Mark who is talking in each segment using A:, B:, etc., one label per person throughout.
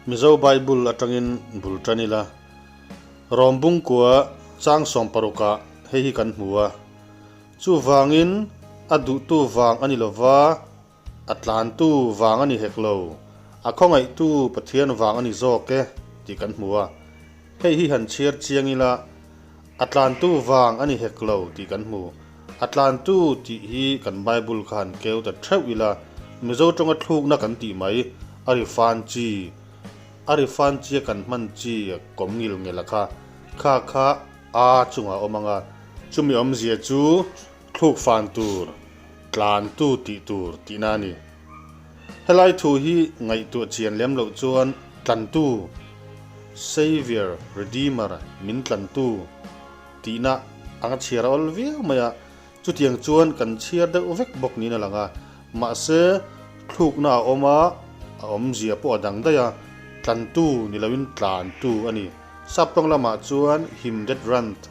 A: Mizo Bible atangin bul tan ila. Rom bungkua chang sawmparukah hei hi kan hmu a. Chuvangin a duhtu vang a ni lova, a tlantu vang a ni hek lo, a khawngaihtu Pathian vang a ni zawk e tih kan hmu a. Hei hi han chhiar chiang ila, a tlantu vang a ni hek lo tih kan hmu. A tlantu tih hi kan Bible kha han keu ta theuh ila, Mizo tawnga thlukna kan tih mai, a ri fan chi, a ri fan chia kan hman chi kawm ngil ngel a kha, kha kha a chungah a awm ang a, chumi awmzia chu thluk fan tur, tlantu tih tur tihna a ni. Helai thu hi ngaihtuah chian lem loh chuan tlantu, Saviour, Redeemer, min tlantu tihna anga chhiar a awl viau mai a, chutiang chuan kan chhiar deuh vek bawk niin a lang a, mahse thlukna a awm a, a awmzia pawh a dang daih a, tlantu ni loin tlantu a ni. Saptawng lamah chuan him that runned,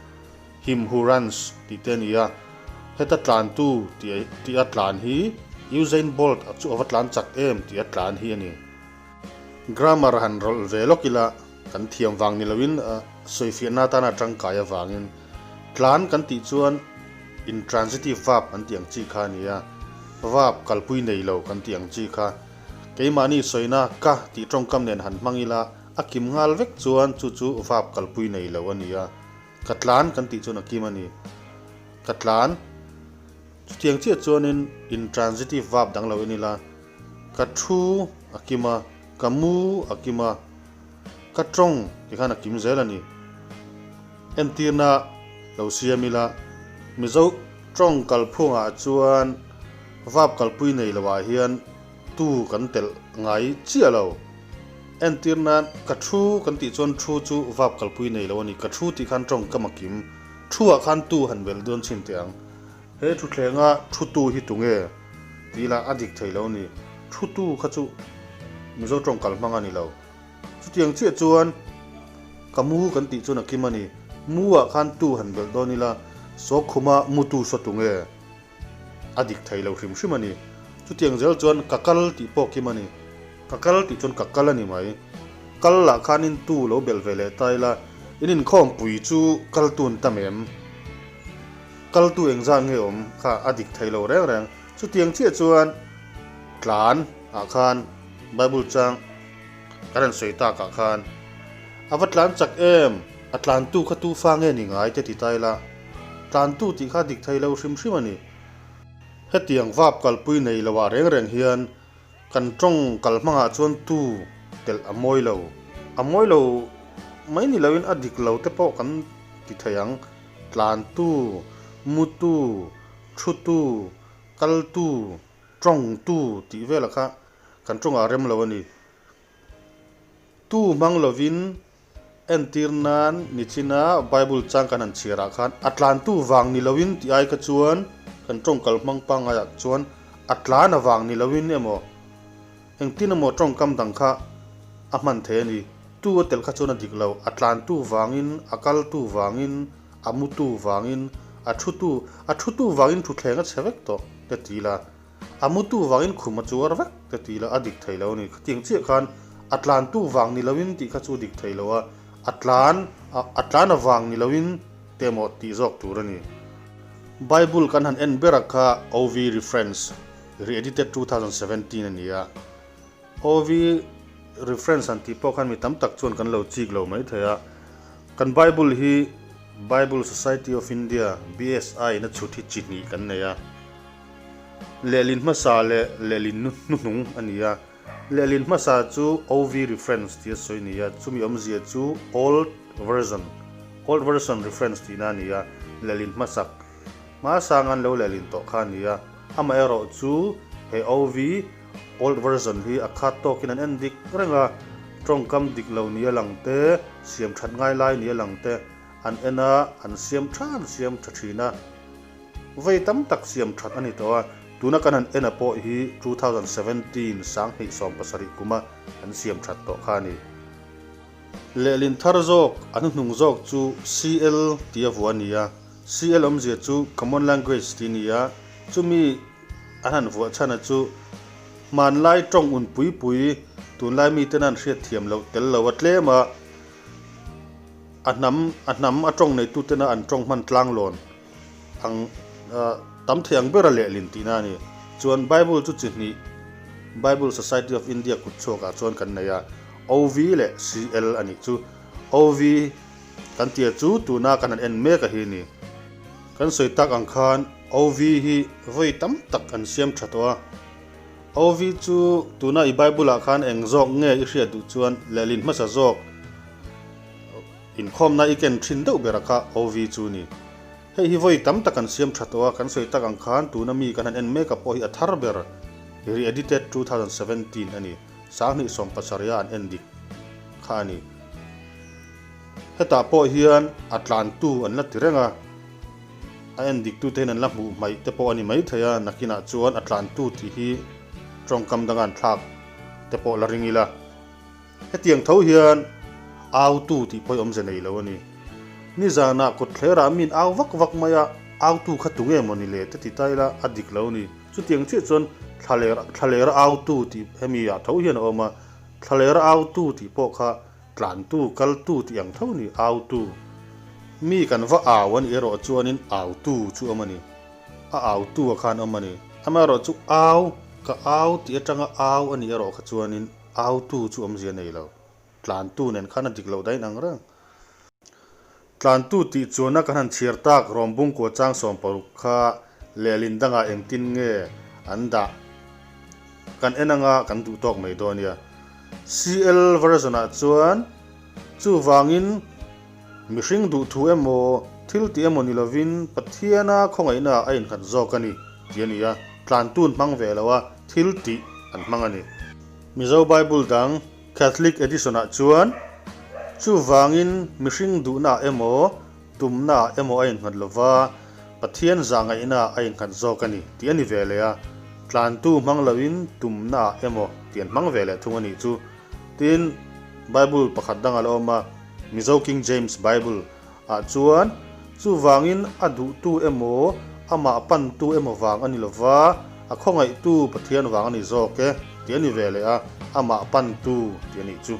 A: him who runs tih te a ni a, heta tlantu tih a tlan hi Usain Bolt a chu a va tlan chak em tih a tlan hi a ni. Grammar han rawlh ve lawk ila kan thiam vang ni loin sawifiahna atana tangkai avangin tlan kan tih chuan intransitive verb an tih ang chi kha a ni a, verb kalpui nei lo kan tih ang chi kha. Keimahni sawina ka tih tawngkam nen han hmang ila a kim nghal vek chuan chu chu verb kalpui nei lo a ni a, ka tlan kan tih chuan a kim a ni. Ka tlan. Chutiang chiah chuanin intransitive verb dang lo en ila, ka thu a kim a, ka mu a kim a, ka tawng ti khan a kim zel a ni. Entirna lo siam ila, Mizo tawng kalphungah chuan verb kalpui nei loah hian tu kan telh ngai chiah lo. Entir nan ka thu kan tih chuan thu chu verb kalpui nei lo a ni. Ka thu tih khan tawngkam a kim. Thu-ah khan tu han belh dawn chhin teh ang. He thuthlenga thutu hi tunge tih lah a dik thei lo a ni. Thutu kha chu Mizo tawng kal hmang a ni lo. Chutiang chiah chuan ka mu kan tih chuan a kim a ni. Mu-ah khan tu han belh dawn ila Sawkkhuma mutu saw tunge a dik thei lo hrim hrim a ni. Chutiang zel chuan ka kal tih pawh kim a ni. Ka kal tih chuan ka kal a ni mai. Kal lah khanin tu lo belh ve leh ta ila in inkhawmpui chu kal tun tam em? Kaltu engzat nge awm kha a dik thei lo reng reng. Chutiang chiah chuan tlan ah khan Bible chang kan han sawi tak ah khan a va tlan chak em, a tlantu kha tu fa nge ni ngai te ti ta ila, tlantu tih kha a dik thei lo hrim hrim a ni. Hetiang vap kalpui nei lo ah reng reng hian Kan tawng kal hmangah chuan tu telh a mawi lo. A mawi lo mai ni loin a dik lo te pawh kan ti thei ang. Tlantu, mutu, thutu, kaltu, tawngtu tih velah kha kan tawngah a rem lo a ni. Tu hmang lovin entir nan nichina Bible chang kan han chhiarah khan a tlantu vang ni loin tih ai kha chuan kan tawngkal hmang pangaiah chuan a tlan avang ni loin emaw engtin emaw tawngkam dang kha a hman thei a ni. Tu a telh kha chuan a dik lo, a tlantu vangin, a kaltu vangin, a mutu vangin, a thutu, a thutu vangin thutthleng a chhe vek tawh te ti la. A mutu vangin khum a chuar vek te ti la a dik thei lo a ni. Khatiang chiah khan a tlantu vang ni loin tih kha chu dik thei lo a, a tlan a tlan avang ni loin te emaw tih zawk tur a ni. Bible kan han en ber a kha OV Reference, Re-edited 2017 a ni a. OV Reference han tih pawh khan mi tam tak chuan kan lo chik lo mai thei a. Kan Bible hi Bible Society of India, BSI, in a chhut hi chi hnih kan nei a. Lehlin hmasa leh lehlin hnuhnung a ni a. Lehlin hmasa chu OV reference tih a sawi a ni a, chumi awmzia chu Old Version, Old Version reference tihna a ni a, lehlin hmasak hmasang an lo lehlin tawh kha a ni a. Amaherawh chu he OV, Old Version, hi a khat tawkin an en dik reng a, tawngkam dik lo ni a lang te, siam that ngai lai ni a lang te an en a, an siam tha an siam tha thin a. Vei tam tak siam that a ni tawh a, tuna kan han en a pawh hi 2017 27 kuma an siam that tawh kha a ni. Lehlin thar zawk a hnuhnung zawk chu CL tih a vuah a ni a, CL awmzia chu Common Language tih a ni a, chumi an han vuah chhan a chu hmanlai tawng un pui pui. Tunlai miten an hriatthiam loh tel lo a tlem a, a hnam a hnam a tawng neitutena an tawng hman tlanglawn ang tam thei ang ber a lehlin tihna a ni. Chuan Bible chu chi hnih Bible Society of India kut chhuakah chuan kan nei a, OV leh CL a nih chu. OV kan tia chu tuna kan han en mek a hi ni. Kan sawi tak ang khan OV hi vawi tam tak an siam tha tawh a. OV chu tuna i Bible ah khan eng zawk nge i hriat duh chuan lehlin hmasa zawk inkhawmna i ken thin deuh ber a kha OV chu ni. Hei hi vawi tam tak an siam tha tawh a, kan sawi tak ang khan tuna mi kan han en mek a pawh hi a thar ber re-edited 2017 a ni. 2017 a an en dik kha a ni. Hetah pawh hian a tlantu an la ti reng a, a en diktute hian an la hmuh hmaih te pawh a ni maithei a, nakinah chuan a tlantu tih hi tawngkam danga an thlak te pawh la ring ila. Hetiang tho hian autu tih pawh hi awmze nei lo a ni. Nizanah kawtthlerah min au vak vak mai a, autu kha tunge maw ni le te ti ta ila a dik lo a ni. Chutiang chiah chuan thlaler thlalera autu tih hemi ah tho hian a awm a, thlalera autu tih pawh kha Tlantu, kaltu tih ang tho ni, autu. Mi kan va au a nih erawh chuanin autu chu awm a ni. A autu a khan awm a ni. Amaherawh chu au, ka au tih atanga au a nih erawh kha chuanin autu chu awmzia nei lo. Tlantu nen khan a dik loh dain ang reng. Tlantu tih chuana kan han chhiar tak Rawmbungkua chang 16 kha lehlin dangah engtin nge an dah kan en anga kan duh tawk mai dawn nia. CL version ah chuan chuvangin mihring duhthu emaw thil tih emaw ni lovin Pathiana khawngaihna ah a innghat zawk a ni tih a ni a, tlantu an hmang ve lo a, thil tih an hmang a ni. Mizo Bible dang Catholic Edition ah chuan, Chuvangin mihring duhna ah emaw, tumna ah emaw a innghat lova, Pathian zahngaihna ah a innghat zawk a ni, tih a ni ve leh a. Tlantu hmang loin tumna ah emaw tih an hmang ve leh thung a nih chu. Tin, Bible pakhat dang a la awm a, Mizo King James Bible ah chuan, Chuvangin a duhtu emaw, amah pantu emaw vang a ni lova, a khawngaihtu Pathian vang a ni zawk e, tih a ni ve leh a, amah pantu tih a nih chu.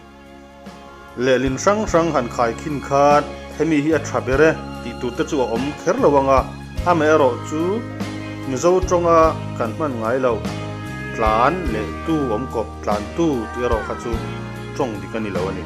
A: Lehlin hrang hrang han khaikhin khan hemi hi a tha ber e tih tur te chu a awm kher lo ang a, amaherawh chu Mizo tawnga kan hman ngai lo, tlan leh tu awm kawp tlantu tih erawh kha chu tawng dik a ni lo a ni.